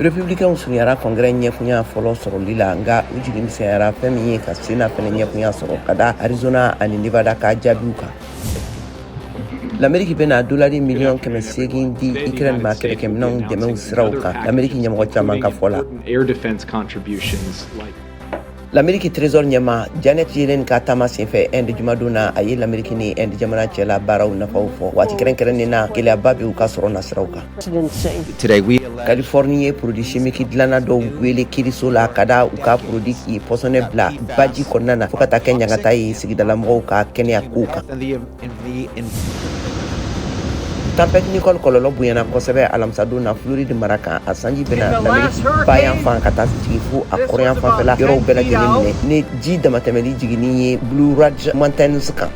Républicains surunyara Congrès ɲɛkunya fɔlɔ sɔrɔli la, nka u jigi misɛnyara fɛn min ye ka Sénat fɛnɛ ɲɛkunya sɔrɔ ka da Arizona ani Nevada ka jaabiw kan. Lamɛriki bɛna dolari miliyɔn 800 di Ukraine ma kɛlɛkɛminɛnw dɛmɛw siraw kan, Lamɛriki ɲɛmɔgɔ caman ka fɔ la. Lamɛriki Trésor ɲɛma Janet Yellen ka taama senfɛ Inde jumadon na, a ye Lamɛriki ni Inde jamana cɛla baaraw nafaw fɔ. Waati kɛrɛnkɛrɛnnen na, gɛlɛyaba bɛ u ka sɔrɔ nasiraw kan. Californie ye produit chimique dilanna dɔw wele kiiriso la ka da u ka produit ye pɔsɔnɛ bila baji kɔnɔna na, fo ka taa kɛ ɲangata ye sigidalamɔgɔw ka kɛnɛya kow kan. Tempête Nicole kɔlɔlɔ bonyana kosɛbɛ alamisadon na Floride mara kan. A sanji bɛna Lamɛriki bayan fan ka taa jigin fo a kɔrɔyan fanfɛla yɔrɔw bɛɛ lajɛlen minɛ ni ji damatɛmɛli jiginni ye Blue Ridge Mountains kan.